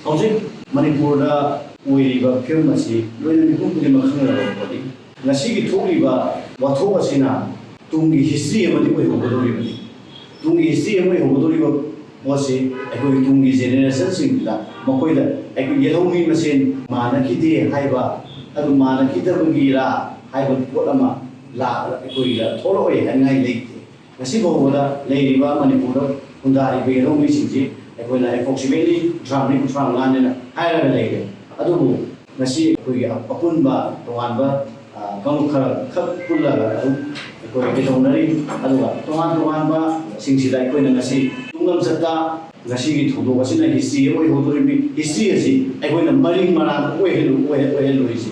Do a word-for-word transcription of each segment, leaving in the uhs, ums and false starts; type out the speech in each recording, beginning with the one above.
ꯍꯧꯖꯤꯛ ꯃꯅꯤꯄꯨꯔꯗ ꯑꯣꯏꯔꯤꯕ ꯐꯤꯕꯝ ꯑꯁꯤ ꯂꯣꯏꯅ ꯃꯤꯄꯨꯝ ꯈꯨꯗꯤꯡꯃꯛ ꯈꯪꯅꯔꯕ ꯄꯣꯠꯅꯤ꯫ ꯉꯁꯤꯒꯤ ꯊꯣꯛꯂꯤꯕ ꯋꯥꯊꯣꯛ ꯑꯁꯤꯅ ꯇꯨꯡꯒꯤ ꯍꯤꯁꯇ꯭ꯔꯤ ꯑꯃꯗꯤ ꯑꯣꯏꯍꯧꯒꯗꯧꯔꯤꯕꯅꯤ꯫ ꯇꯨꯡꯒꯤ ꯍꯤꯁꯇ꯭ꯔꯤ ꯑꯃ ꯑꯣꯏꯍꯧꯒꯗꯧꯔꯤꯕ ꯄꯣꯠꯁꯤ ꯑꯩꯈꯣꯏꯒꯤ ꯇꯨꯡꯒꯤ ꯖꯦꯅꯦꯔꯦꯁꯟꯁꯤꯡꯗꯨꯗ ꯃꯈꯣꯏꯗ ꯑꯩꯈꯣꯏ ꯌꯦꯜꯍꯧꯃꯤ ꯃꯁꯦꯟ ꯃꯥꯟꯅꯈꯤꯗꯦ ꯍꯥꯏꯕ, ꯑꯗꯨ ꯃꯥꯟꯅꯈꯤꯗꯕꯒꯤꯔꯥ ꯍꯥꯏꯕ ꯄꯣꯠ ꯑꯃ ꯂꯥꯛꯑꯒ ꯑꯩꯈꯣꯏꯒꯤꯗ ꯊꯣꯛꯂꯛꯑꯣꯏ ꯍꯥꯏꯅꯤꯡꯉꯥꯏ ꯂꯩꯇꯦ꯫ ꯉꯁꯤ ꯐꯥꯎꯕꯗ ꯂꯩꯔꯤꯕ ꯃꯅꯤꯄꯨꯔꯗ ꯈꯨꯟꯗꯥꯔꯤꯕ ꯌꯦꯜꯍꯧꯃꯤꯁꯤꯡꯁꯤ ꯑꯩꯈꯣꯏꯅ ꯑꯦꯄ꯭ꯔꯣꯛꯁꯤꯃꯦꯠꯂꯤ ꯊ꯭ꯔꯥ ꯃꯔꯤ ꯊ꯭ꯔꯥ ꯃꯉꯥꯅꯦꯅ ꯍꯥꯏꯔꯒ ꯂꯩꯔꯦ꯫ ꯑꯗꯨꯕꯨ ꯉꯁꯤ ꯑꯩꯈꯣꯏꯒꯤ ꯑꯄꯨꯟꯕ ꯇꯣꯉꯥꯟꯕ, ꯑ, ꯀꯥꯡꯂꯨꯞ ꯈꯔ ꯈꯛ ꯄꯨꯜꯂꯒ ꯑꯗꯨꯝ ꯑꯩꯈꯣꯏ ꯀꯩꯗꯧꯅꯔꯤ꯫ ꯑꯗꯨꯒ ꯇꯣꯉꯥꯟ ꯇꯣꯉꯥꯟꯕꯁꯤꯡꯁꯤꯗ ꯑꯩꯈꯣꯏꯅ ꯉꯁꯤ ꯇꯨꯡꯂꯝꯆꯠꯇ ꯉꯁꯤꯒꯤ ꯊꯧꯗꯣꯛ ꯑꯁꯤꯅ ꯍꯤꯁꯇ꯭ꯔꯤ ꯑꯃ ꯑꯣꯏꯍꯧꯗꯣꯔꯤꯕꯅꯤ꯫ ꯍꯤꯁꯇ꯭ꯔꯤ ꯑꯁꯤ ꯑꯩꯈꯣꯏꯅ ꯃꯔꯤꯡ ꯃꯔꯥꯡ ꯑꯣꯏꯍꯜꯂꯨ-, ꯑꯣꯏꯍ-, ꯑꯣꯏꯍꯜꯂꯣꯏꯁꯤ꯫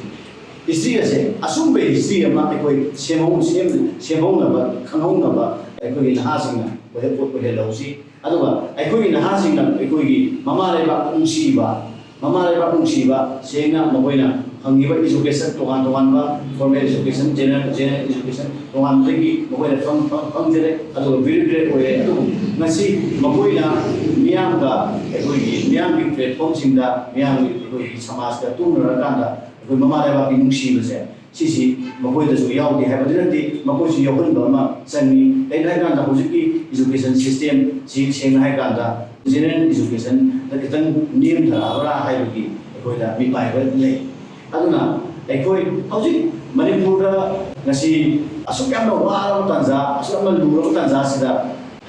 ꯍꯤꯁꯇ꯭ꯔꯤ ꯑꯁꯦ ꯑꯆꯨꯝꯕ ꯍꯤꯁꯇ꯭ꯔꯤ ꯑꯃ ꯑꯩꯈꯣꯏ ꯁꯦꯝꯍꯧ-, ꯁꯦꯝ-, ꯁꯦꯝꯍꯧꯅꯕ, ꯈꯪꯍꯧꯅꯕ ꯑꯩꯈꯣꯏꯒꯤ ꯅꯍꯥꯁꯤꯡꯅ ꯑꯣꯏꯍ-, ꯑꯣꯏꯍꯜꯍꯧꯁꯤ꯫ ꯑꯗꯨꯒ ꯑꯩꯈꯣꯏꯒꯤ ꯅꯍꯥꯁꯤꯡꯅ ꯑꯩꯈꯣꯏꯒꯤ ꯃꯃꯥ ꯂꯩꯕꯥꯛ ꯅꯨꯡꯁꯤꯕ, ꯃꯃꯥ ꯂꯩꯕꯥꯛ ꯅꯨꯡꯁꯤꯕ ꯁꯦꯡꯅ ꯃꯈꯣꯏꯅ ꯐꯪꯉꯤꯕ education ꯇꯣꯉꯥꯟ ꯇꯣꯉꯥꯟꯕ formal education, general, general education ꯇꯣꯉꯥꯟꯕꯗꯒꯤ ꯃꯈꯣꯏꯅ ꯐꯪ-, ꯐꯪ-, ꯐꯪꯖꯔꯦ꯫ ꯑꯗꯨꯒ ꯕ꯭ꯌꯨꯔꯣꯀ꯭ꯔꯦꯠ ꯑꯣꯏꯔꯦ꯫ ꯑꯗꯨꯕꯨ ꯉꯁꯤ ꯃꯈꯣꯏꯅ ꯃꯤꯌꯥꯝꯒ, ꯑꯩꯈꯣꯏꯒꯤ ꯃꯤꯌꯥꯝꯒꯤ platformꯁꯤꯡꯗ, ꯃꯤꯌꯥꯝꯒꯤ, ꯑꯩꯈꯣꯏꯒꯤ ꯁꯃꯥꯖꯇ ꯇꯨꯅꯔꯀꯥꯟꯗ ꯑꯩꯈꯣꯏ ꯃꯃꯥ ꯂꯩꯕꯥꯛꯀꯤ ꯅꯨꯡꯁꯤꯕꯁꯦ ꯁꯤꯁꯤ ꯃꯈꯣꯏꯗꯁꯨ ꯌꯥꯎꯗꯦ ꯍꯥꯏꯕꯗꯤ ꯅꯠꯇꯦ, ꯃꯈꯣꯏꯁꯨ ꯌꯥꯎꯍꯟꯕ ꯑꯃ ꯆꯪꯉꯤ꯫ ꯀꯩꯅꯣ ꯍꯥꯏꯀꯥꯟꯗ ꯍꯧꯖꯤꯛꯀꯤ education systemꯁꯤ ꯁꯦꯡꯅ ꯍꯥꯏꯀꯥꯟꯗ general educationꯗ ꯈꯤꯇꯪ ꯅꯦꯝꯊꯔꯛꯑꯕ꯭ꯔꯥ ꯍꯥꯏꯕꯒꯤ ꯑꯩꯈꯣꯏꯗ ꯃꯤꯄꯥꯏꯕ ꯂꯩ꯫ ꯑꯗꯨꯅ ꯑꯩꯈꯣꯏ ꯍꯧꯖꯤꯛ ꯃꯅꯤꯄꯨꯔꯗ ꯉꯁꯤ ꯑꯁꯨꯛ ꯌꯥꯝꯅ ꯋꯥꯔꯕ ꯇꯥꯟꯖꯥ, ꯑꯁꯨꯛ ꯌꯥꯝꯅ ꯂꯨꯔꯕ ꯇꯥꯟꯖꯥꯁꯤꯗ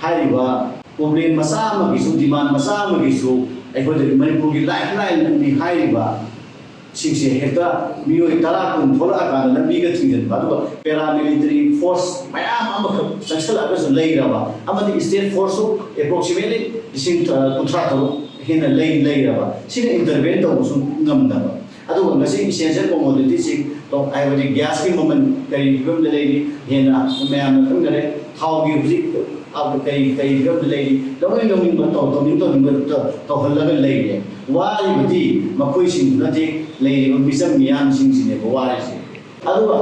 ꯍꯥꯏꯔꯤꯕ problem ꯃꯆꯥ ꯑꯃꯒꯤꯁꯨ, demand ꯃꯆꯥ ꯑꯃꯒꯤꯁꯨ ꯑꯩꯈꯣꯏꯗ ꯃꯅꯤꯄꯨꯔꯒꯤ lifeline ꯅꯤ ꯍꯥꯏꯔꯤꯕ ꯁꯤꯡꯁꯦ ꯍꯦꯛꯇ ꯃꯤꯑꯣꯏ ꯇꯔꯥ ꯀꯨꯟ ꯊꯣꯛꯂꯛꯑꯀꯥꯟꯗ ꯂꯝꯕꯤꯒ ꯊꯤꯡꯖꯤꯟꯕ, ꯑꯗꯨꯒ paramilitary force ꯃꯌꯥꯝ ꯑꯃꯈꯛ ꯆꯪꯁꯜꯂꯛꯑꯒꯁꯨ ꯂꯩꯔꯕ, ꯑꯃꯗꯤ state forceꯁꯨ approximately ꯂꯤꯁꯤꯡ ꯀꯨꯟꯊ꯭ꯔꯥ ꯇꯔꯨꯛ ꯍꯦꯟꯅ ꯂꯩ, ꯂꯩꯔꯕ, ꯁꯤꯅ intervene ꯇꯧꯕꯁꯨ ꯉꯝꯗꯕ꯫ ꯑꯗꯨꯒ ꯉꯁꯤ essential commoditiesꯁꯤꯡ, ꯍꯥꯏꯕꯗꯤ gasꯀꯤ ꯃꯃꯜ ꯀꯔꯤ ꯐꯤꯕꯝꯗ ꯂꯩꯔꯤ, ꯍꯦꯟꯅ ꯃꯌꯥꯝꯅ ꯈꯪꯅꯔꯦ꯫ ꯊꯥꯎꯒꯤ ꯍꯧꯖꯤꯛ ꯀꯔꯤ, ꯀꯔꯤ ꯐꯤꯕꯝꯗ ꯂꯩꯔꯤ, ꯂꯧꯅꯤꯡ ꯂꯧꯅꯤꯡꯕ ꯇꯧ-, ꯇꯧꯅꯤꯡ ꯇꯧꯅꯤꯡꯕ ꯇꯧ-, ꯇꯧꯍꯜꯂꯒ ꯂꯩꯔꯦ꯫ ꯋꯥꯔꯤꯕꯗꯤ ꯃꯈꯣꯏꯁꯤꯡꯗꯨ ꯅꯠꯇꯦ, ꯂꯩꯔꯤꯕ ꯃꯤꯆꯝ ꯃꯤꯌꯥꯝꯁꯤꯡꯁꯤꯅꯦꯕ ꯋꯥꯔꯤꯁꯦ꯫ ꯑꯗꯨꯒ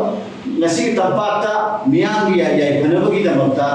ꯉꯁꯤꯒꯤ ꯇꯝꯄꯥꯛꯇ ꯃꯤꯌꯥꯝꯒꯤ ꯌꯥꯏ-, ꯌꯥꯏꯐꯅꯕꯒꯤꯗꯃꯛꯇ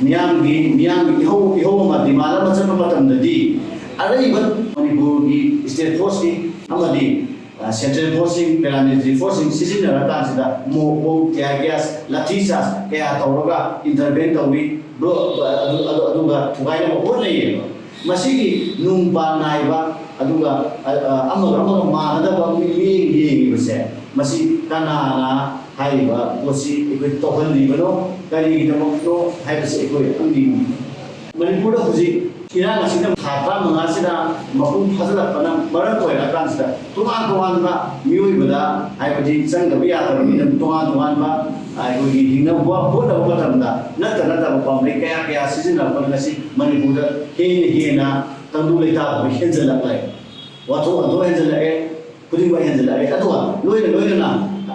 ꯃꯤꯌꯥꯝꯒꯤ, ꯃꯤꯌꯥꯝꯒꯤ ꯏꯍꯧ, ꯏꯍꯧ ꯑꯃ, demand ꯑꯃ ꯆꯠꯄ ꯃꯇꯝꯗꯗꯤ ꯑꯔꯩꯕ ꯃꯅꯤꯄꯨꯔ ꯃꯅꯤꯄꯨꯔꯒꯤ state forceꯀꯤ ꯑꯃꯗꯤ central forceꯁꯤꯡ, paramilitary forceꯁꯤꯡ ꯁꯤꯖꯤꯟꯅꯔꯀꯥꯟꯁꯤꯗ ꯃꯣꯛ ꯕꯣꯝ, tear gas, ꯂꯥꯊꯤ ꯆꯥꯔꯖ ꯀꯌꯥ ꯇꯧꯔꯒ intervene ꯇꯧꯏ꯫ ꯑꯗꯨꯒ ꯊꯨꯒꯥꯏꯅꯕ ꯍꯣꯠꯅꯩꯌꯦꯕ꯫ ꯃꯁꯤꯒꯤ ꯅꯨꯡ ꯄꯥꯟ ꯅꯥꯏꯕ, ꯑꯗꯨꯒ ꯑꯃꯒ ꯑꯃꯒ ꯃꯥꯟꯅꯗꯕ ꯃꯤꯠꯌꯦꯡ ꯌꯦꯡꯉꯤꯕꯁꯦ, ꯃꯁꯤ ꯀꯅꯥꯅ ꯍꯥꯏꯔꯤꯕ ꯄꯣꯠꯁꯤ ꯑꯩꯈꯣꯏ ꯇꯧꯍꯜꯂꯤꯕꯅꯣ, ꯀꯔꯤꯒꯤꯗꯃꯛꯅꯣ ꯍꯥꯏꯕꯁꯤ ꯑꯩꯈꯣꯏ ꯈꯪꯅꯤꯡꯏ꯫ ꯃꯅꯤꯄꯨꯔꯗ ꯍꯧꯖꯤꯛ ꯏꯔꯥꯡ ꯑꯁꯤꯅ ꯊꯥ ꯇꯔꯥꯃꯉꯥꯁꯤꯗ ꯃꯄꯨꯡ ꯐꯥꯖꯤꯜꯂꯛꯄꯅ ꯃꯔꯝ ꯑꯣꯏꯔꯀꯥꯟꯁꯤꯗ, ꯇꯣꯉꯥꯟ ꯇꯣꯉꯥꯟꯕ ꯃꯤꯑꯣꯏꯕꯗ, ꯍꯥꯏꯕꯗꯤ ꯆꯪꯗꯕ ꯌꯥꯗꯕ ꯃꯤꯅ ꯇꯣꯉꯥꯟ ꯇꯣꯉꯥꯟꯕ ꯑꯩꯈꯣꯏꯒꯤ ꯍꯤꯡꯅꯕ ꯍꯣꯠꯅꯕ ꯃꯇꯝꯗ ꯅꯠꯇ ꯅꯠꯇꯕ ꯄꯥꯝꯕꯩ ꯀꯌꯥ ꯀꯌꯥ ꯁꯤꯖꯤꯟꯅꯔꯛꯄꯅ ꯉꯁꯤ ꯃꯅꯤꯄꯨꯔꯗ ꯍꯦꯟꯅ ꯍꯦꯟꯅ ꯇꯪꯗꯨ ꯂꯩꯇꯥꯗꯕ ꯍꯦꯟꯖꯜꯂꯛꯂꯦ꯫ ꯋꯥꯊꯣꯛ ꯋꯥꯊꯣꯛ ꯍꯦꯟꯖꯜꯂꯛꯑꯦ꯫ ꯈꯨꯗꯤꯡꯃꯛ ꯍꯦꯟꯖꯜꯂꯛꯑꯦ꯫ ꯑꯗꯨꯒ ꯂꯣꯏꯅ ꯂꯣꯏꯅꯅ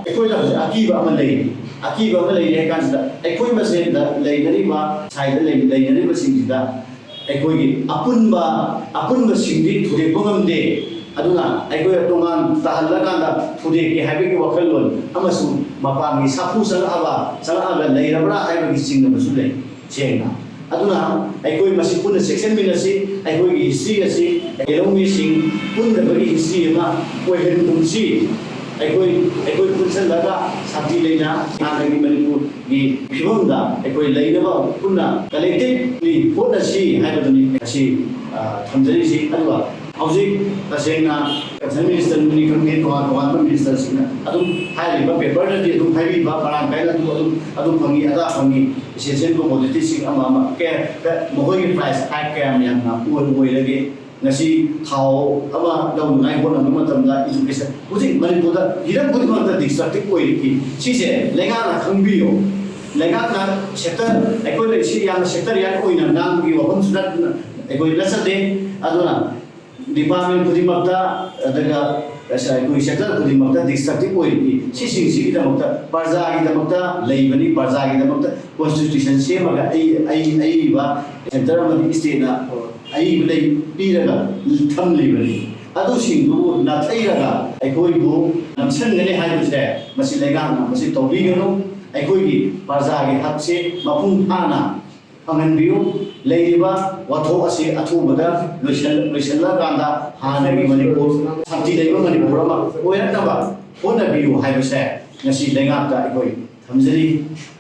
ꯑꯩꯈꯣꯏꯗ ꯍꯧꯖꯤꯛ ꯑꯀꯤꯕ ꯑꯃ ꯂꯩꯔꯤ꯫ ꯑꯀꯤꯕ ꯑꯃ ꯂꯩꯔꯤ ꯍꯥꯏ ꯀꯥꯟꯁꯤꯗ, ꯑꯩꯈꯣꯏ ꯃꯁꯦꯟꯗ ꯂꯩꯅꯔꯤꯕ, ꯁꯥꯏꯗ ꯂꯩ-, ꯂꯩꯅꯔꯤꯕꯁꯤꯡꯁꯤꯗ ꯑꯩꯈꯣꯏꯒꯤ ꯑꯄꯨꯟꯕ, ꯑꯄꯨꯟꯕꯁꯤꯡꯗꯤ ꯊꯨꯗꯦꯛꯄ ꯉꯝꯗꯦ꯫ ꯑꯗꯨꯅ ꯑꯩꯈꯣꯏ ꯇꯣꯉꯥꯟ ꯇꯥꯍꯜꯂꯀꯥꯟꯗ ꯊꯨꯗꯦꯛꯀꯦ ꯍꯥꯏꯕꯒꯤ ꯋꯥꯈꯜꯂꯣꯟ ꯑꯃꯁꯨꯡ ꯃꯄꯥꯟꯒꯤ ꯁꯥꯐꯨ ꯆꯪꯉꯛꯑꯕ, ꯆꯪꯉꯛꯑꯒ ꯂꯩꯔꯕ꯭ꯔꯥ ꯍꯥꯏꯕꯒꯤ ꯆꯤꯡꯅꯕꯁꯨ ꯂꯩ꯫ ꯁꯦꯡꯅ꯫ ꯑꯗꯨꯅ ꯑꯩꯈꯣꯏ ꯃꯁꯤ ꯄꯨꯟꯅ ꯆꯦꯛꯁꯤꯟꯃꯤꯟꯅꯁꯤ, ꯑꯩꯈꯣꯏꯒꯤ history ꯑꯁꯤ ꯀꯩꯗꯧꯉꯩꯁꯤꯡ ꯄꯨꯟꯗꯕꯒꯤ history ꯑꯃ ꯑꯣꯏꯍꯟꯒꯨꯝꯁꯤ꯫ ꯑꯩꯈꯣꯏ, ꯑꯩꯈꯣꯏ ꯄꯨꯟꯁꯤꯜꯂꯒ ꯁꯥꯟꯇꯤ ꯂꯩꯅ ꯍꯥꯟꯅꯒꯤ ꯃꯅꯤꯄꯨꯔꯒꯤ ꯐꯤꯕꯝꯗ ꯑꯩꯈꯣꯏ ꯂꯩꯅꯕ ꯄꯨꯟꯅ collectively ꯍꯣꯠꯅꯁꯤ ꯍꯥꯏꯕꯗꯨꯅꯤ ꯉꯁꯤ, ꯑ, ꯊꯝꯖꯔꯤꯁꯤ꯫ ꯑꯗꯨꯒ ꯍꯧꯖꯤꯛ ꯇꯁꯦꯡꯅ concerned ministerꯅꯤ ꯈꯪꯗꯦ, ꯇꯣꯉꯥꯟ ꯇꯣꯉꯥꯟꯕ ministerꯁꯤꯡꯅ ꯑꯗꯨꯝ ꯍꯥꯏꯔꯤꯕ paperꯗꯗꯤ ꯑꯗꯨꯝ ꯍꯥꯏꯕꯤꯕ ꯃꯔꯥꯡ ꯀꯥꯏꯅ ꯑꯗꯨꯝ, ꯑꯗꯨꯝ, ꯑꯗꯨ ꯐꯪꯉꯤ, ꯑꯗꯥ ꯐꯪꯉꯤ, essential commoditiesꯁꯤꯡ ꯑꯃ ꯑꯃ ꯀꯌꯥ, ꯀ-, ꯃꯈꯣꯏꯒꯤ price hike ꯀꯌꯥꯝ ꯌꯥꯝꯅ ꯑꯣꯏ-, ꯑꯣꯏꯔꯒꯦ? ꯉꯁꯤ ꯊꯥꯎ ꯑꯃ ꯂꯧꯅꯉꯥꯏ ꯍꯣꯠꯅꯕ ꯃꯇꯝꯗ education, ꯍꯧꯖꯤꯛ ꯃꯅꯤꯄꯨꯔꯗ ꯍꯤꯔꯝ ꯈꯨꯗꯤꯡꯃꯛꯇ destructive ꯑꯣꯏꯔꯤꯕ ꯁꯤꯁꯦ ꯂꯩꯉꯥꯛꯅ ꯈꯪꯕꯤꯌꯨ꯫ ꯂꯩꯉꯥꯛꯅ sector, ꯑꯩꯈꯣꯏꯅ ꯁꯤ ꯌꯥꯝꯅ sectorial ꯑꯣꯏꯅ ꯉꯥꯡꯕꯒꯤ ꯋꯥꯐꯝꯁꯨ ꯅꯠꯇꯅ ꯑꯩꯈꯣꯏ ꯅꯠꯆꯗꯦ꯫ ꯑꯗꯨꯅ department ꯈꯨꯗꯤꯡꯃꯛꯇ, ꯑꯗꯨꯒ ꯑꯩꯈꯣꯏꯒꯤ sector ꯈꯨꯗꯤꯡꯃꯛꯇ destructive ꯑꯣꯏꯔꯤꯕ ꯁꯤꯁꯤꯡꯁꯤꯒꯤꯗꯃꯛꯇ, ꯄ꯭ꯔꯖꯥꯒꯤꯗꯃꯛꯇ ꯂꯩꯕꯅꯤ, ꯄ꯭ꯔꯖꯥꯒꯤꯗꯃꯛꯇ constitution ꯁꯦꯝꯃꯒ ꯑꯩ, ꯑꯩ, ꯑꯏꯕ centre ꯑꯃꯗꯤ stateꯅ ꯑꯏꯕ ꯂꯩ ꯄꯤꯔꯒ ꯊꯝꯂꯤꯕꯅꯤ꯫ ꯑꯗꯨꯁꯤꯡꯗꯨꯕꯨ ꯅꯥꯊꯩꯔꯒ ꯑꯩꯈꯣꯏꯕꯨ ꯅꯝꯁꯤꯟꯒꯅꯤ ꯍꯥꯏꯕꯁꯦ ꯃꯁꯤ ꯂꯩꯉꯥꯛꯅ ꯃꯁꯤ ꯇꯧꯕꯤꯒꯅꯨ꯫ ꯑꯩꯈꯣꯏꯒꯤ ꯄ꯭ꯔꯖꯥꯒꯤ ꯍꯛꯁꯦ ꯃꯄꯨꯡ ꯐꯥꯅ ꯐꯪꯍꯟꯕꯤꯌꯨ꯫ ꯂꯩꯔꯤꯕ ꯋꯥꯊꯣꯛ ꯑꯁꯤ ꯑꯊꯨꯕꯗ ꯂꯣꯏꯁꯤꯜ- ꯂꯣꯏꯁꯤꯜꯂꯀꯥꯟꯗ ꯍꯥꯟꯅꯒꯤ ꯃꯅꯤꯄꯨꯔ, ꯁꯥꯟꯇꯤ ꯂꯩꯕ ꯃꯅꯤꯄꯨꯔ ꯑꯃ ꯑꯣꯏꯔꯛꯅꯕ ꯍꯣꯠꯅꯕꯤꯌꯨ ꯍꯥꯏꯕꯁꯦ ꯉꯁꯤ ꯂꯩꯉꯥꯛꯇ ꯑꯩꯈꯣꯏ ꯊꯝꯖꯔꯤ꯫